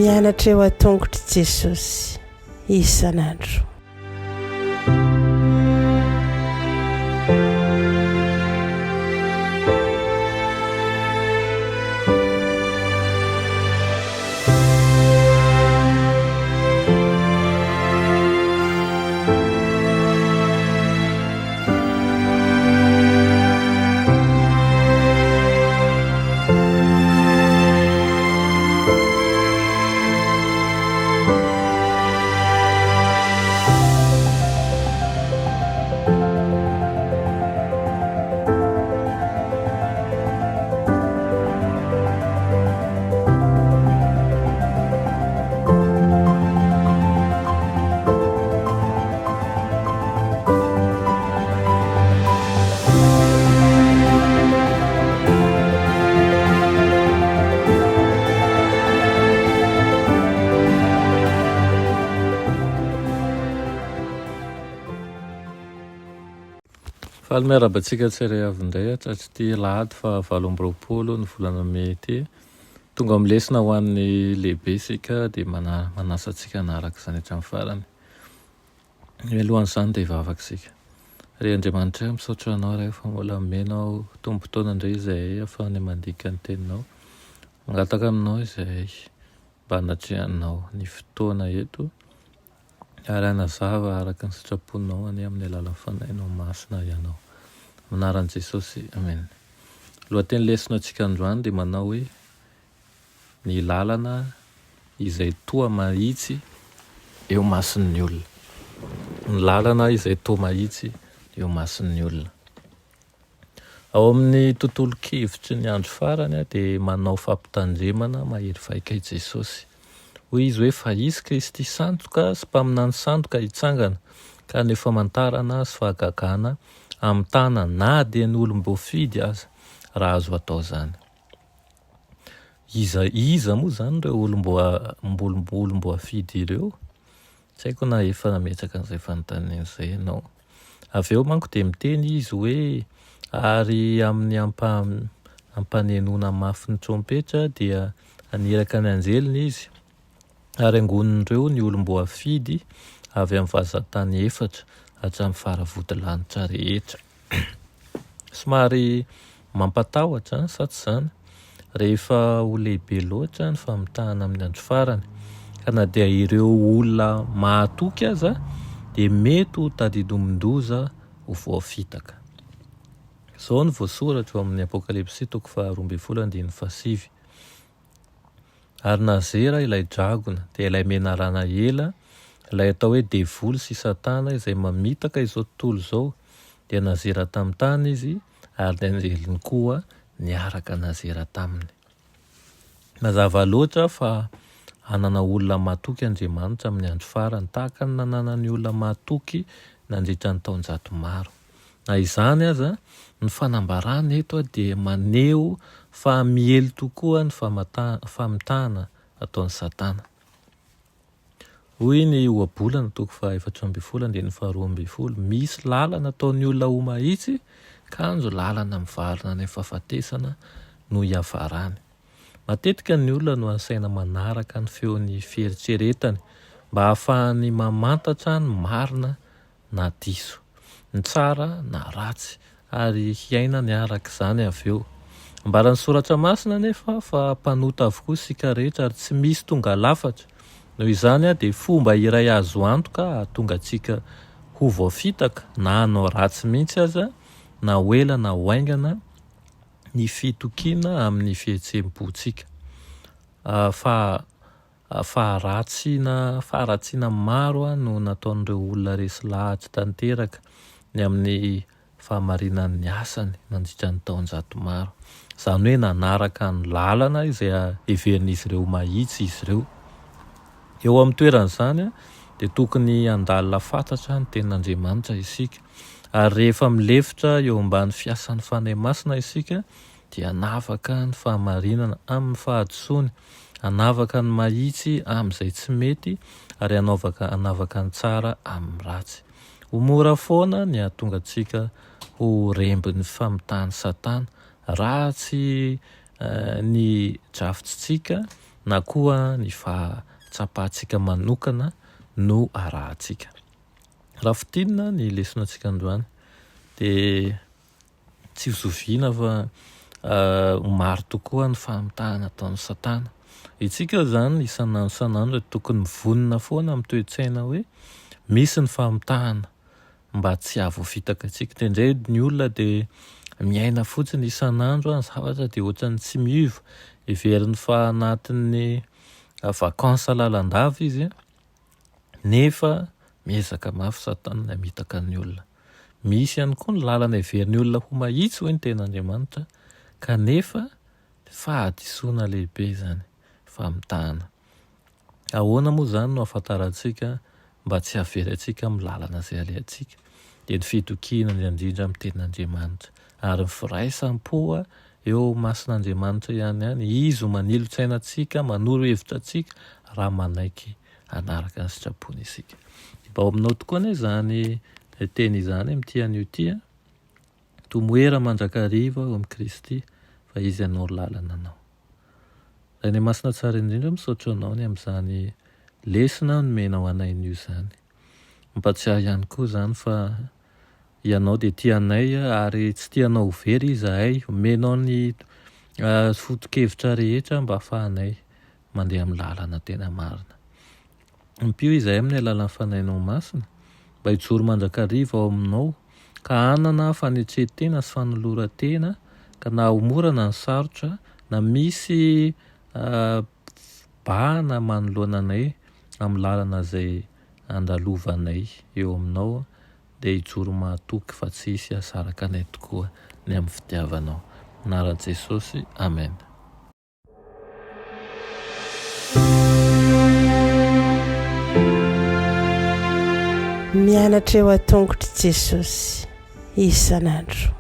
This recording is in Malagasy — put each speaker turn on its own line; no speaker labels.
Mianatra eo an-tongotr'i Jesosy isan'andro.
Faly miarahaba antsika tsirairay avy indray hatratr'ity alahady faha 28 ny volana mey ity. Tonga amin'ny lesona ho an'ny lehibe isika dia manasa antsika hanaraka izany hatramin'ny farany. Mialohan'izany dia hivavaka isika. Ry Andriamanitra ô, misaotra Anao Ray fa mbola omenao tombon-taona indray izahay ahafahanay mandika ny Teninao. Mangataka Aminao izahay mba hanatrehanao ny fotoana eto ary hanazava araka ny sitraponao anie amin'ny alalan'ny Fanahinao Masina Ianao. Amin'ny anaran'i Jesosy, Amen. Lohateny lesona antsika androany dia manao hoe ny lalana izay toa mahitsy eo mason'ny olona. Ny lalana izay toa mahitsy eo mason'ny olona. Ao amin'ny tontolon-kevitry ny andro farany dia manao fampitandremana mahery vaika i Jesosy. Hoy izy hoe fa hisy Kristy sandoka sy mpaminany sandoka hitsangana ka haneho famantarana sy fahagagana amin'ny tana na dia ny olom-boafidy aza raha azo atao izany. Iza iza moa izany ireo olom-boafidy ireo? Tsy haiko na efa nametraka an'izay fanontaniana izay ianao. Avy eo manko dia miteny izy hoe ary amin'ny ampanenoana mafy ny trompetra dia haniraka ny anjeliny izy ary angonin'ireo ny olom-boafidy avy amin'ny vazan-tany efatra hatramin'ny faravodilanitra rehetra. Somary mampatahotra sa tsy izany? Rehefa ho lehibe loatra ny famitahana amin'ny andro farany, ka na dia ireo olona mahatoky aza dia mety ho tadidomin-doza ho voafitaka. Izao no voasoratra ao amin'ny Apokalypsy toko faharoa ambin'ny folo andininy fahasivy. Ary nazera ilay dragona, dia ilay menarana ela, ilay atao hoe devoly sy satana izay mamitaka izao tontolo izao, dia nazera tamin'ny tany izy, ary ny anjeliny koa niaraka nazera taminy. Mazava loatra fa hanana olona matoky Andriamanitra amin'ny andro farany, tahaka ny nananany olona matoky nandritra ny taonjato maro. Na izany aza, ny fanambarana eto dia maneho fa miely tokoa ny famitahana ataon'i Satana. Hoy ny Ohabolana, toko faha-14, andininy faha-12, Misy lalana ataon'ny olona ho mahitsy, kanjo lalana mivarina any amin'ny fahafatesana no hiafarany. Matetika ny olona no asaina manaraka ny feon'ny fieritreretany mba hahafahany mamantatra ny marina na diso, ny tsara na ratsy, ary hiainany araka izany avy eo. Ambaran'ny Soratra Masina anefa fa mpanota avokoa isika rehetra ary tsy misy tonga lafatra. Noho izany dia fomba iray azo antoka hahatonga antsika ho voafitaka na hanao ratsy mihitsy aza, na ho ela na ho haingana, ny fitokiana amin'ny fihetseham-pontsika. Fa Faharatsiana, faharatsiana maro no nataon'ireo olona resy lahatra tanteraka ny amin'ny fahamarinan'ny asany nandritra ny taonjato maro. Izany hoe nanaraka ny lalana izay heverin'izy ireo ho mahitsy izy ireo. Eo amin'ny toeran'izany dia tokony handalina fatratra ny Tenin'Andriamanitra isika. Ary rehefa milefitra eo ambany fiasan'ny Fanahy Masina isika dia hanavaka ny fahamarinana amin'ny fahadisoany, hanavaka ny mahitsy amin'izay tsy mety, ary hanaovaka hanavaka ny tsara amin'ny ratsy. Ho mora foana ny hahatonga antsika ho rembin'ny famitahan'i Satana, raha tsy ny drafitsika. na koa ny fahatsapantsika manokana no arahantsika. Raha fintinina ny lesonantsika androany dia tsy zoviana fa maro tokoa ny famitahana ataon'i Satana. Isika izany isan'andro isan'andro dia tokony mivonona foana amin'ny toe-tsaina hoe misy ny famitahana mba tsy hahavoafitaka antsika. Indraindray ny olona dia miaina fotsiny isan'andro ny zavatra dia ohatran'ny tsy miova. Heveriny fa anatin'ny vacances lalandava izy nefa miezaka mafy Satana ny hamitaka ny olona. Misy ihany koa ny lalana heverin'ny olona ho mahitsy hoy ny tenin'Andriamanitra kanefa fahadisoana lehibe izany, famitahana. Ahoana moa izany no ahafantarantsika mba tsy hahavery antsika amin'ny lalana izay alehantsika? Dia ny fitokiana indrindra amin'ny tenin'Andriamanitra ary ny firaisam-po eo imason'Andriamanitra ihany ihany. Izy no manilo-tsaina antsika, manoro hevitra antsika raha manaiky hanaraka ny sitrapony isika. Mba ao aminao tokoa anie izany teny izany amin'ity anio ity. Tomoera mandrakariva ao amin'i Kristy fa Izy hanoro lalana anao. Rainay Masina tsara indrindra, misaotra anao ny amin'izany lesona nomenao anay anio izany. Mampatsiahy ihany koa izany fa Ianao dia tia anay ary tsy tianao ho very izahay. Omenao ny foto-kevitra rehetra mba hahafahanay mandeha amin'ny lalana tena marina. Ampio izahay amin'ny alalan'ny Fanahinao Masina mba hijoro mandrakariva ao Aminao ka hanana fanetren-tena sy fanoloran-tena ka na ho mora na ny sarotra na misy bahana manoloana anay amin'ny lalana izay andalovanay eo Aminao dia hijoro mahatoky fa tsy hisy hahasaraka anay tokoa ny amin'ny fitiavanao. Anaran'i Jesosy, Amen.
Mianatra eo an-tongotr'i Jesosy isan'andro.